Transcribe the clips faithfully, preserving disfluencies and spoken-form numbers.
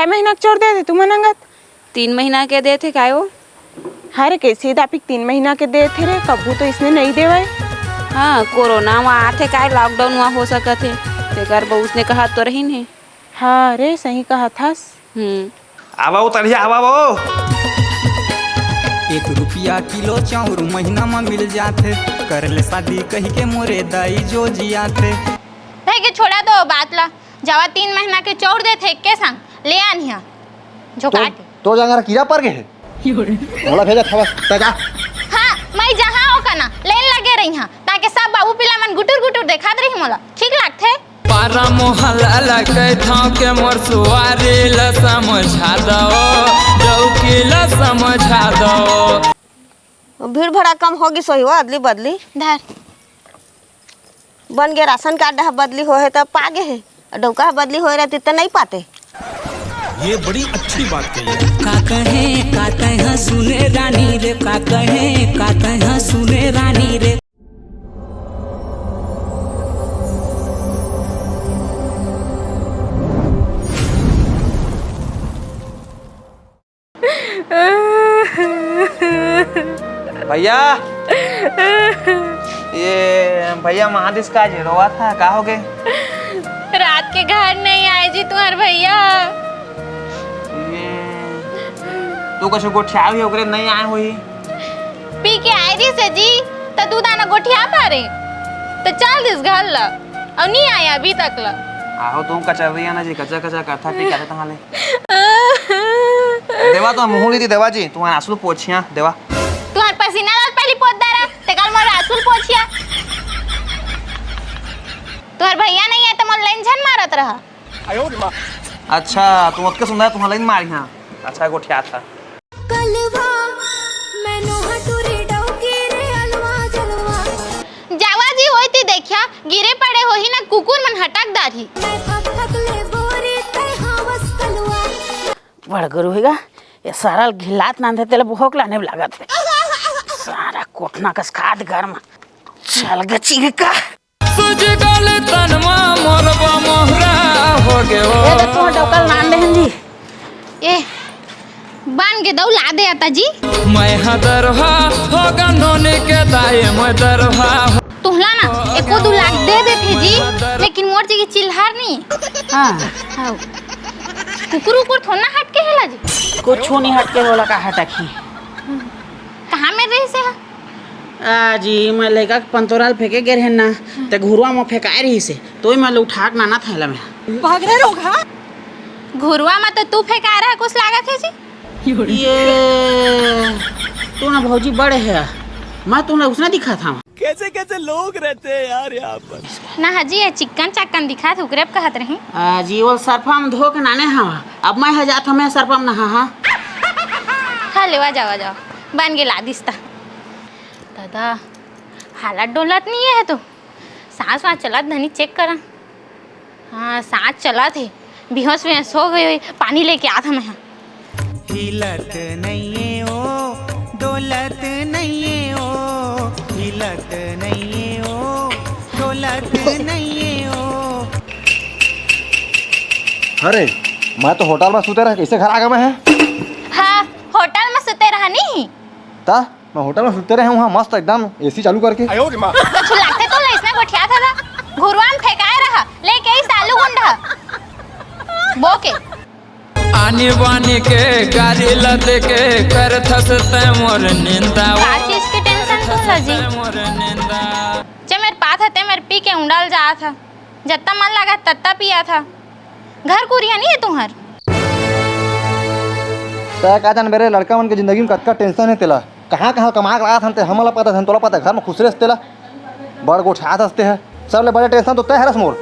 महीना के चौर दे दे तुमन अंगत। तीन महीना के देथे काय ओ? अरे, कैसे दापिक तीन महीना के देथे रे, कभू तो इसने नइ देवय। हाँ, कोरोना म आथे काय, lockdown म हो सकत हे, तेकर बर उसने कहत तो रहिन हे। हाँ रे, सही कहत हस। हम्म। आवा ओ तरिया, आवा ओ। एक रुपया किलो चाउर महीना म मिल जाथे, कर ले शादी कहि के मोरे दाई जो जियाथे। भाई के छोड़ा दो बात ला, जावा तीन महीना के चौर देथे के संग ले आनिहा। झोंका तो, के। तो जांगर कीड़ा पर गे हे। मोला भेजत हवस, त जा। हाँ, मैं जहाँ ओका ना, लेन लगे रही हाँ, ताकि सब बाबू पिला मन गुटुर गुटुर देखात रही मोला। ठीक लागथे? पारा मोहल्ला ल कहिथंव के मोर सुवारी ल समझा दव, डौकी ल समझा दव। भीड़ भड़ा कम हो गिस होही वो अदली बदली। धर। बन गे राशन कार्ड ह बदली होहे त पा गे हे, डौका ह बदली होए रहती त नइ पाते। ये बड़ी अच्छी बात कही है। का कहे, का कहे सुने रानी रे, का कहे, का कहे सुने रानी रे। भैया, ये भैया महादिस का जी रोवा था, का हो गए? रात के घर नहीं आए जी तुम्हार भैया। ये तू कछु गोठिया हुई ओकरे नहीं आए हुई। पी के आए रहिस हे जी, त दू दाना गोठिया मारे, त चल दिस घर ला, अउ नी आया अभी तक ला। आहो तुम कचरिया ना जी, कचा कचा करथा पी के आते तहां ले। देवा तो मुंह ली थी देवा जी, तुम्हारा आंसू पोछिया देवा। तुम्हार पसीना ला पहली पोत दे रहा, ते कल मोर आंसू पोछिया। तुम्हार भैया नहीं है त मोर लेन झन मारत रहा। अच्छा, तुम ओतके सुंदर तुम्हारा लाइन मारी हाँ। अच्छा, गोठिया था। कलवा, मैं नोहा टूरी डौकी रे अलवा जलवा। जावा जी, होई ती देखिया, गिरे पड़े होही ना, कुकुर मन हटक डारही। मैं फक फक ले बोरी, तै हावस कलवा। बड़ गुरु होइगा, ये सारा घिलात नांदे तेला भोक लाने लागत हे। सारा कोटना कस खाद घर में चल गे चिका। सूज गल तन मा मोर बा मोहरा हो गे हो। ए, तो तू डौकल नान देहन जी। ए, बन के दऊ ला दे आता जी। मैं हा दरहा हो गंडोने के दाए मैं दरहा हो। तुहला ना, एको दू लाख दे देथे जी, लेकिन मोर जी के चिल्हार नहीं। हाँ। हाँ। कुकुर उकुर थोड़ा ना हटके हेला जी। कुछ नहीं हटके होला का हटक ही। कहाँ में रहिस हे? आ जी, मैं लइका के पंतोरा ल फेंके गे रहेन ना, ते घुरवा म फेंकाय रहिस हे, तोय मैं ल उठा के लानत हंव एला मैं। भाग रे रोगहा। घुरवा म तो तू फेंकाय रहा, कुछ लागत हे जी? ये तू ना भौजी बड़े हे, मैं तुमला उसने दिखात हंव। कैसे कैसे लोग रहते हैं यार यहाँ पर। ना हजी, ये चिक्कन चाक्कन दिखात, उकरे ब कहत रही। आ जी, वो सरफा म धो के नाने हंव, अब मैं ह जात हंव, मैं सरफा म नहा, हाँ। हाँ, लेवा जावा जावा, बन गे ला दिस ता। दादा, हालत डोलत नहीं है तो। सांस वास चलत धनी चेक करा। हाँ, सांस चलत हे। बेहोश वेहोश हो गई होही, पानी लेके आत हंव मैं। हिलत नइये ओ, डोलत नइये ओ, हिलत नइये ओ, डोलत नइये ओ। अरे, मैं तो होटल में सुते रहे, कैसे घर आ गया मैं? हाँ, होटल में सुते रहा नहीं। ता? मैं होटल में सुते रहे हूँ, हाँ, मस्त एकदम एसी चालू करके। कुछ लागथे तो लइसना गोठियात हस। घुरवा म फेंकाय रहा, लेके अइस आलू गुंडा। बोके। आनी बानी के गारी ल देके करथस तैं मोर निंदा। का चीज के टेंशन तो हजी? मोर निंदा। जे मेर पात हते मेर पी के उंडाल जात ह। जत्ता मन लागत तत्ता पियाथा। घर कुरिया नहीं है तुहर। तै का जानबे रे, लड़का मन के जिंदगी में कतका टेंशन है तेला। कहाँ कहाँ कमा के लात हन ते, हमन ला पता, धन तोला पता, घर में खुसरे हस तेला। बड़ गोठियात हस ते है। सबले बड़े टेंशन तो तै हरस मोर,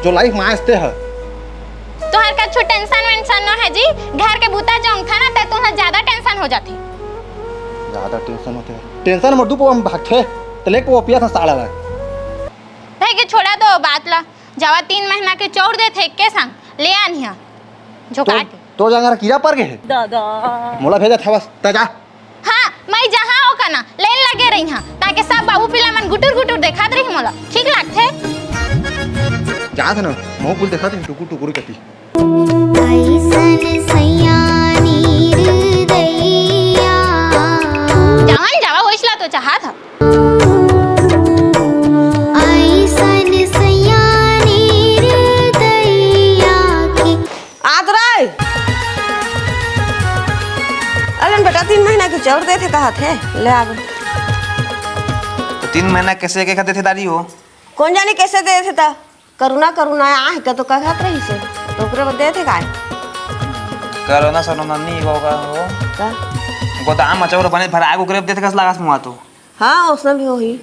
जो लाइफ में आयस ते है। तुहर कछु टेंशन वेंशन नो है जी, घर के बूता जोंगथा ना ते तुहर ज्यादा टेंशन हो जाथे। ज्यादा टेंशन होथे। टेंशन मोर दू पवा में भागथे, ते लेक पवा पियाथा साला ला। भाई के छोड़ा दो बात ला, जावा तीन महीना के चौर देथे के संग ले आनिहा। झोंका तो, के। तो जांगर कीड़ा पर गे हे। दादा। मोला भेजत हवस, त जा। हाँ, मैं जहाँ ओका ना, लेन लगे रही हाँ, ताकि सब बाबू पिला मन गुटुर गुटुर देखात रही मोला। ठीक लागथे? जात ना, महू कुल देखात रही टुकुर टुकुर कती। अइसन सैया निर्दयिया के। आत रे। अरे बेटा, तीन महीना के चाउर देथे कहत हे, ले आबे। तो तीन महीना कैसे के देथे दादी हो? कोन जाने कैसे देथे ता? करुणा, करुणा आहे का तो कहत रहिस हे, तो ओकरे बर देथे काय? करोना सरोना नहीं होगा हो। का? गोदाम में चाउर बने भराए, ओकरे बर देथे कस लागस मुआ तो। हाँ, उसने भी वही।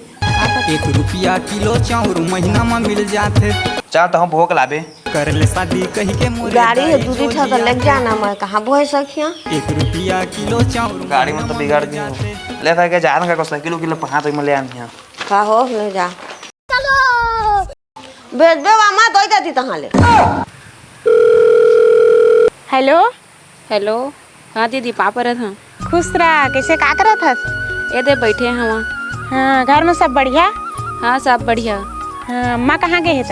एक रुपया किलो चाउर महीना में मिल जाथे। चल, तहूँ भोग लाबे। कर ले शादी कही के मोरे गाड़ी हे, दाई दू दी ठा जोजिया। लेके जाना, मैं कहाँ बोहे सकिया? एक रुपया किलो चाउर गाड़ी में तो महीना बिगड़ मिल गई हो। जाथे। ले था के जान का को साइकिल उकिल पहाड़ तक में ले आनी है। का हो, ले जा। भेजबे वामा, दो जाती तहाँ ले। हेलो। हेलो। हाँ दीदी, पाँव परत हँव। खुश रह, कैसे का करत हस? ए दे बैठे हवा। हाँ, घर में सब बढ़िया? हाँ, सब बढ़िया। हाँ, अम्मा कहाँ गे हे त?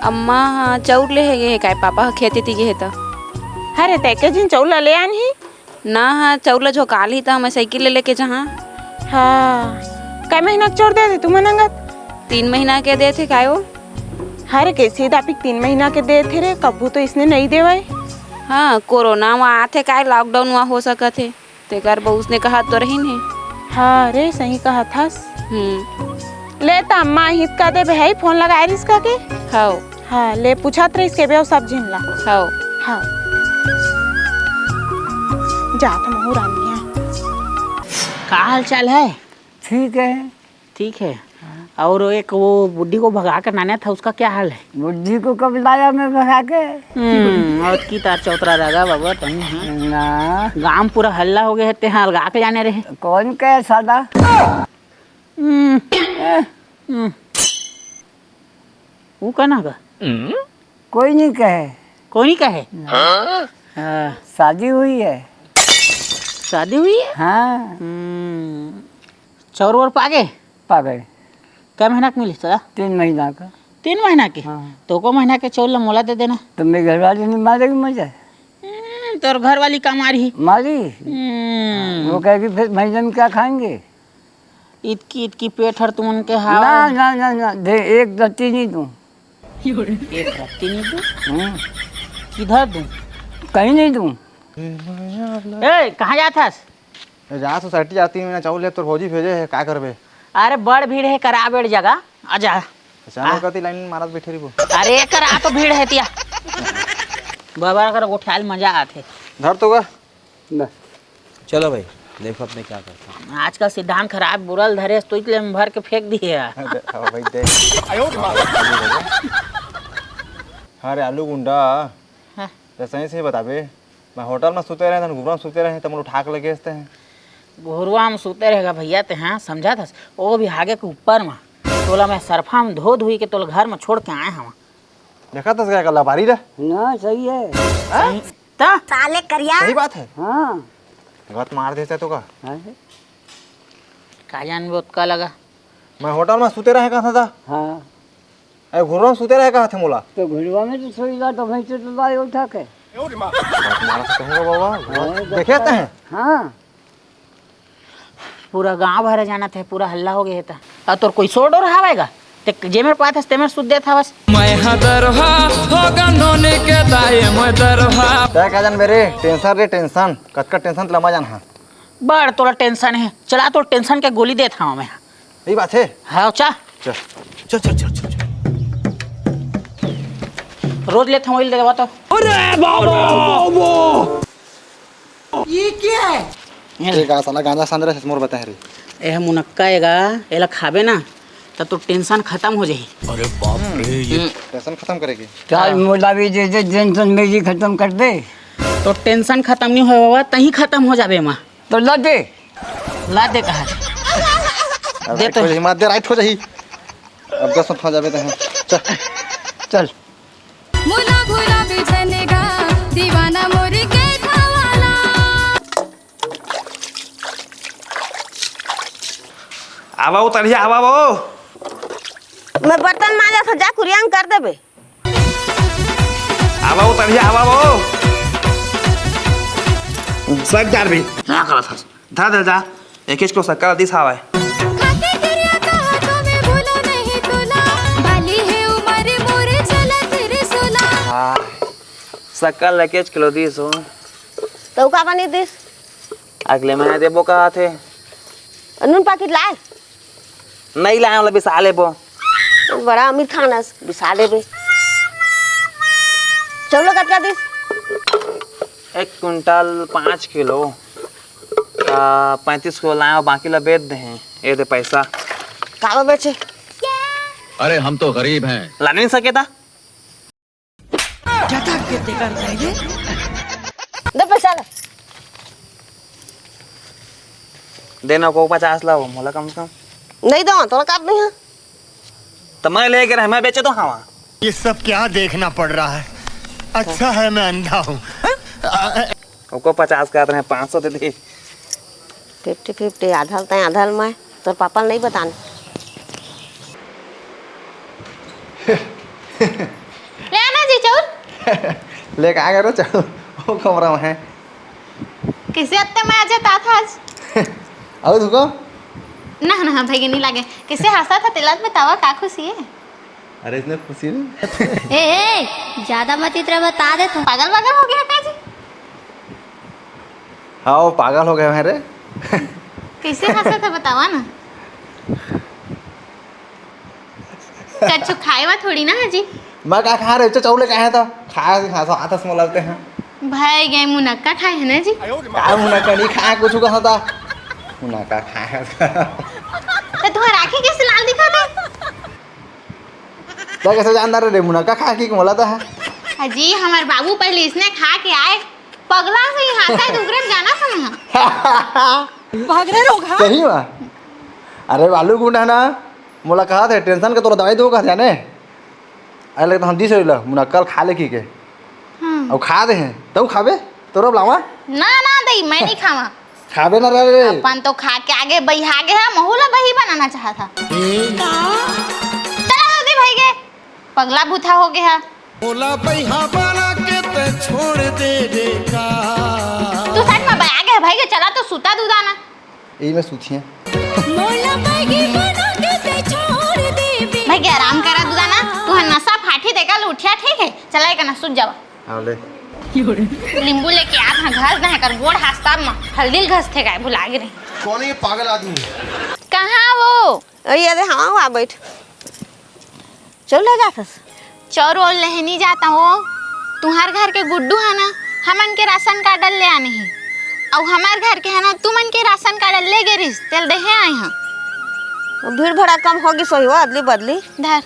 अम्मा, हाँ, चाउर ले हे गे हे काय, पापा ह खेती ती गे हे त। अरे, तै के जिन चाउर ला ले आन ही? ना, हाँ, चाउर ला झोकाल ही त मैं साइकिल ले लेके जहाँ। हाँ, कै महीना के चाउर दे दे तुमन अंगत? तीन महीना के देथे काय ओ? अरे, कैसे दापिक तीन महीना के देथे रे, कभू तो इसने नहीं देवय। हाँ, कोरोना म आथे काय, लॉकडाउन म हो सकत हे। तेकर बर उसने कहत तो रहिन हे। हाँ रे, सही कहत हस। हम्म। ले त अम्मा हित का दे भाई, फोन लगाए रिस का के? हव। हाँ, ले पूछत रहिस के बेव सब झिन ला। हव। हाँ। जात महू रानी है। का हाल चाल है? ठीक है। ठीक है। हाँ। और एक वो बुड्ढी को भगा कर लाना था, उसका क्या हाल है? बुड्ढी को कब लाया मैं भगा के? हम्म, और की तार चौतरा रहेगा बाबा, तहीं, हाँ। ना। गांव पूरा हल्ला हो गया है, ते हाँ अलगा के जाने रहे। कौन कहे सादा? हम्म। हम्म। वो कहना का? कोई नहीं कहे। कोई नहीं कहे? ना। हाँ। शादी हुई है। शादी हुई है? हाँ। हम्म। चाउर वाउर पा गए? पा गए। कै महीना के मिली सदा? तीन महीना का। तीन महीना के? हाँ। तो को महीना के चाउर ला मोला दे देना। तो मेरी घरवाली नहीं मारेगी मुझे? हम्म, तोर घरवाली का मारी? मारी। हम्म। वो कहेगी, "फिर महीने में क्या खाएंगे?" इतकी, इतकी पेट हर तुमन के हाव। ना, ना, ना, ना, दे, एक रत्ती नहीं दूँ। एक रत्ती नहीं दूँ? हम्म। किधर दूँ? कहीं नहीं दूँ। ए, कहाँ जात हस? जा सोसाइटी जाती हूँ, मैं चाउर ले, तोर भौजी भेजे है, का करबे? अरे बड़ भीड़ है, करा बेड़ जगह, आ जा। अचानक आ। कती लाइन मारत बैठे रहिबो। अरे करा तो भीड़ है तिया। बाबा कर गोठियाल मजा आथे। धर तो गा। ना। चलो भाई, देखो अब मैं क्या करता हूँ। आजकल सिद्धांत खराब, बुरल धरे, तो इतले में भर के फेंक दिए। अरे, अब भाई देख। हाँ रे आलू गुंडा, हाँ। तो सही सही बताबे, मैं होटल में सुते रहे, तन घुरवा में सुते रहे, तब उठा के लगे हंसते हैं। घुरवा में सुते रहेगा भैया ते, हाँ, समझा था, वो भी हागे के ऊपर में। तोला मैं सरफा में धो धुई के तोला घर में छोड़ के आए हवा। देखा था क्या कल बारी रे? ना, सही है। हाँ? सही, ता? साले करिया। सही बात है। हाँ। गत मार देता तो का? हाँ। का जान वो का लगा? मैं होटल में सुते रहे कहा था। हाँ। अरे घुरवा में सुते रहे कहा थे मोला। तो घुरवा में तो सोई ला तो भैंस तो लाए उठा के। बात मारा तो कहूँगा बाबा। हाँ, देखे तो हैं? हाँ। पूरा गांव भर जानत है, पूरा हल्ला हो गया है ता। और तोर कोई शोर डोर हवाएगा? ते जे मेरे पास ते मेरे सुध देत हवस। मैं हदरहा हो गंडोने के दाए मैं दरहा। क्या क्या जान मेरे टेंशन रे टेंशन, कतका टेंशन लमा जान हाँ। बड़ तोला टेंशन है, चला तो टेंशन के गोली देत हवा मैं। यही बात है। हाँ, चा। चल। चल, चल, चल, चल, चल। रोज लेत हवा, इल देवा तो। अरे बाबा, बाबा। ये क्या है? ये ले। एक आ साला गांजा सांझ रहे मोर बताए रे। ए मुनक्का एगा, एला खाबे ना, त तो टेंशन खत्म हो जाही। अरे बाप रे, ये टेंशन खत्म करेगी। क्या मोला भी दे दे, टेंशन मेरी खत्म कर दे। तो टेंशन खत्म नहीं होए बाबा, तहीं खत्म हो जाबे माँ। तो ला दे। ला दे कहा। अब दे राइट तो। हो जाही, मार दे, राइट हो जाही। अब दस मिनट हो जाबे तो हैं। चल। चल। मुला भुला बिझनेगा, दीवाना मोरी के खवाला। आवा वो तरिया, आवा वो। मैं बर्तन मांजा था, जा कुरियान कर देबे। आवा वो तरिया, आवा वो। सब जार भी। क्या करत हस? धा दे जा। एक एक को सक्का दिस हवाए। खाके के शक्कर ल एकेच किलो दिस हो। त का बनी दिस? अगले महीना देबो कहत हे। नून पाकिट लाए? नइ लाए, ओला बिसा लेबो। बड़ा अमीर खान अस, बिसा लेबे। चाउर कतका दिस? एक कुंटल पाँच किलो। आ, पैंतीस किलो लाए हो, बाकी ला बेच दे हैं। ये दे पैसा। काबर बेचे? अरे, हम तो गरीब हैं। ला नहीं सके था। दे पैसा ला। देना को पचास लाओ, मोला कम से कम। नहीं दो, तोला काट नहीं है। तो मैं लेके रहे, मैं बेचे तो हवा। ये सब क्या देखना पड़ रहा है? अच्छा है मैं अंधा हूँ। ओको पचास का रहे, पाँच सौ दे दे। फिफ्टी फिफ्टी, आधा ल तैं, आधा ल मैं। तोर पापा ल नहीं बतान। ले आना जी चाउर। ले का करो चाउर? वो कमरा में है। कैसे अत्ते मैं आ जाता था आज? अउ तुको? ना, ना, भाई के नहीं लागे। कैसे हंसा था, तेला बतावा, का खुशी है? अरे, इसने खुशी नहीं। ए, ए, ज्यादा मत इतरा, बता दे तो। पागल वागल हो गया का जी? हाँ, वो पागल हो गए हैं रे। कैसे हंसा था, बतावा ना। कछु खाए वा थोड़ी ना है जी। मैं का खा रहे, चाउर ले का है तो? खा, खा, खा, आतस में लगते हैं। भाई गए मुनक्का खाए है ना जी? का मुनक्का नहीं खाए, कुछ कहा था। मुनक्का खाए। तो तुम्हारा आँखें कैसे लाल दिखा था? तैं कैसे जानता रे, मुनक्का खा के मोला तो है। अजी, हमार बाबू पहले इसने खा के आए, पगला से ही हाथ है, उगरे में जाना था ना। भाग रहे लोग, हाँ? सही में? अरे बालू गुंडा है ना, मोला कहा थे, टेंशन के तोला दवाई दो कहा जाने। अरे, लेकिन हम दिस रही ला, मुनक्का ल खा ले की के। हाँ। अब खा दे हैं, तब खाबे, तोरो लावा। ना, ना, दई, मैं नहीं खावा। खाबे ना रे। अपन तो खा के आगे बहिया गे हा, महू ला बही बनाना चाहत हा। चला जल्दी भाई गे, पगला बूथा हो गया हा। मोला बहिया बना के ते छोड़ दे दे का। तू सच में बहिया गे हा भाई गे, चला तो सुता दूदा ना। यही मैं सूती है। मोला बहिया बना के ते छोड़ दे दे। भाई गे आराम करा दूदा ना, तू नशा फाटी देगा लुठिया, ठीक है? चला एक ना सुत जावा। हाँ, ले। नींबू लेके आ, हाँ, घस दे, कर गोड़ हाथ साफ मा, हल्दी ल घसथे काय, भुला गे रही। कौन है ये पागल आदमी? कहाँ वो? अरे, अरे, हाँ, वहाँ बैठ। चल, ले जाथस। चौर ओर लेहे नहीं जाता हो। तुम्हार घर के गुड्डू है ना, हमन के राशन कार्ड ले आने हैं। अउ हमार घर के है ना, तुमन के राशन कार्ड ले गे रिस, तेल देहे आए हैं। भीड़ भड़ा कम होगी सोही वो, अदली बदली। धर।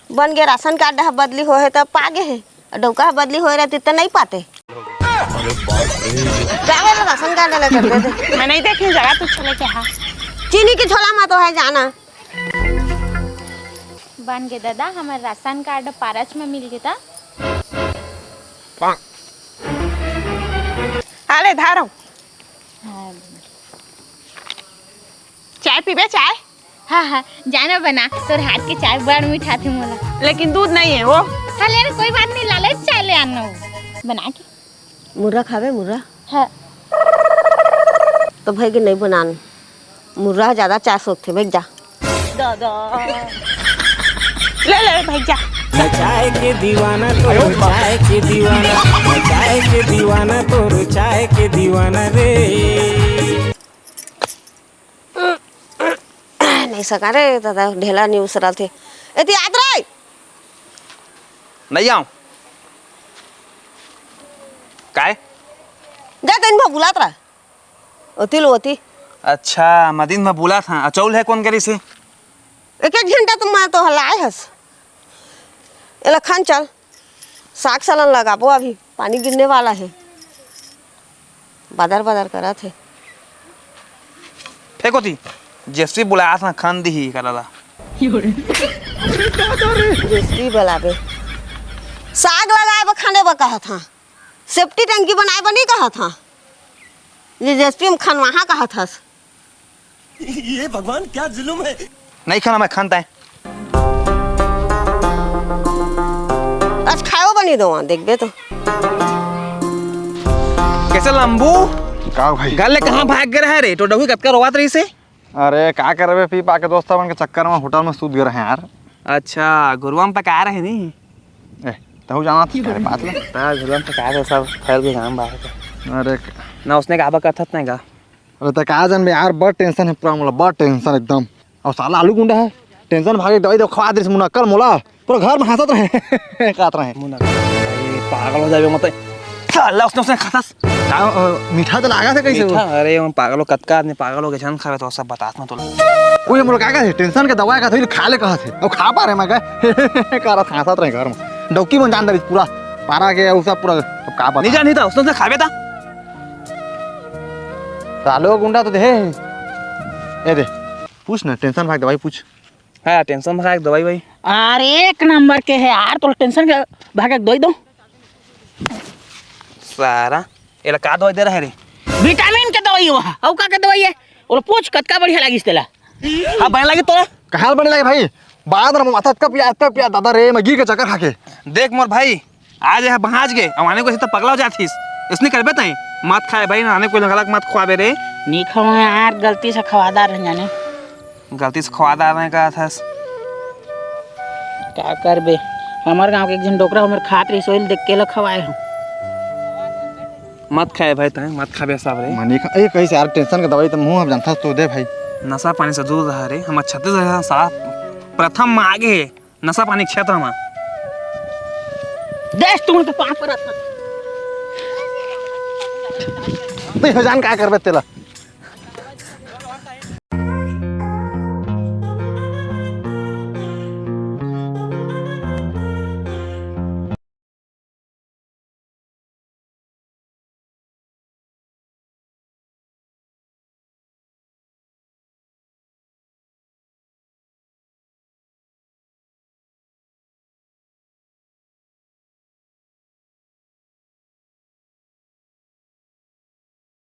बन गे राशन कार्ड ह बदली होहे त पा गे हे, अउ डउका ह बदली होए रहती त नहीं पाते। का बोले राशन कार्ड ले कर दे दे। मैं नहीं देखी हूँ, जरा तू चले क्या? हाँ, चीनी के झोला में तो है जाना। बन गे दादा, हमार राशन कार्ड पारच में मिल गे ता। अरे धारो। हाँ। चाय पीबे, चाय? हाँ, हाँ, जाना बना, तोर हाथ के चाय बड़ मीठा थे मोला। लेकिन दूध नहीं है वो। हाँ, ले रे, कोई बात नहीं, लाले चाय ले आना वो। बना के। मुर्रा खाबे, मुर्रा? हाँ। तो भाई के नहीं बनान। मुर्रा ज्यादा चाय सोखथे, भाई जा। दादा। ले, ले, भाई जा। मैं चाय के दीवाना, तोर चाय के दीवाना, मैं चाय के दीवाना, तोर चाय के दीवाना रे। नहीं सका रे दादा, ढेला नहीं उसरत हे। एती आत रे। नहीं आऊं। काय? जा दिन भर बुलात रहा। ओती लो ओती। अच्छा, मदिन में बुलात हा। अचौल है कौन करी से? एक एक घंटा तो मैं तो हलाए हस। एला खान चल। साग सालन लगाबो, अभी पानी गिरने वाला है, बदर बदर करत है। फेंको थी, जेसपी बुलाया था, खान दी ही करा ला। जेसपी बुलाबे, साग लगाए बर खाने बर कहा था, सेफ्टी टंकी बनाए बर नहीं कहा था, ये जेसपी में खनवाहा कहा था। ये भगवान क्या जुल्म है। नहीं खाना मैं खानता है। आज खाओ बनी दो, देखबे तो। कैसे लंबू? का भाई? घर ले कहाँ भाग गए रहे रे? तो डहुई कतका रोवात रही से? अरे का करबे, पी पा के दोस्त मन के चक्कर में होटल में सूत गए रहे यार। अच्छा, गुरुआ में पका रहे नहीं? ए, तहु जानत हस का रे बात ला। ता झुलम से का सब फैल के गांव बाहर के। अरे ना उसने का बकत हत नहीं का। अरे त का जानबे यार, बड़ टेंशन हे पूरा मोला, बड़ टेंशन एकदम। अउ साला आलू गुंडा हे, टेंशन भागे दवाई दे खवा दे मुनक्कड़ मोला, पूरा घर में हंसत रहे, कात रहे। मुनक्कड़, ए, पागल हो जाबे मत। साला उसने, उसने खाथस। का, अ, मीठा त लागत हे कइसे वो? मीठा? अरे, वो पागल हो, कतका आदमी पागल हो गे, झन खावे त सब बतात में तोला। ओए, मोला का कहे, टेंशन के दवाई का थोड़ी खा ले कहत हे, अउ खा पा रहे मैं का? करत हंसत रहे घर में। डौकी मन जान दे पूरा, पारा के उ सब पूरा, अब का बता। नहीं जा, नहीं था, उसने, उसने खावे था। सालो गुंडा तो दे। ए दे, पूछ ना, टेंशन भाग दवाई पूछ। हाँ, टेंशन भाग दवाई भाई। अरे, एक नंबर के हे यार, तोला टेंशन के भाग के दवाई दो। सारा, एला का दवाई दे रहे रे? विटामिन के दवाई हो, अउ का के दवाई हे? ओला पूछ, कतका बढ़िया लागिस तेला? हाँ, बने लागी तोला? कहाँ बने लागी भाई? बाद में माथा अतका पिया, अतका पिया, दादा रे, मैं गिर के चक्कर खा के। देख मोर भाई, आज यह भांज गे, अब आने को ऐसे तो पगला हो जातीस। इसने करबे तई, मत खाए भाई, आने को गलत मत खुआबे रे। नहीं खाऊं यार, गलती से खवादार रह जाने। गलती से खवादार नहीं कहा था। का करबे, हमर गांव के एक झन डोकरा हमर खात रही, सोइल देख के ला खवाए हूँ। मत खाए भाई, तय मत खाबे सब रे। मनी खा, ए, कहीं से यार टेंशन के दवाई तो मुंह अब जानता तो दे भाई। नशा पानी से दूर रह रे, हमर छत्तीसगढ़ साला प्रथम में आगे हे। नशा पानी क्षेत्र में। देश तुमन के पांव परत हन। तैं हो जान का करबे तेला?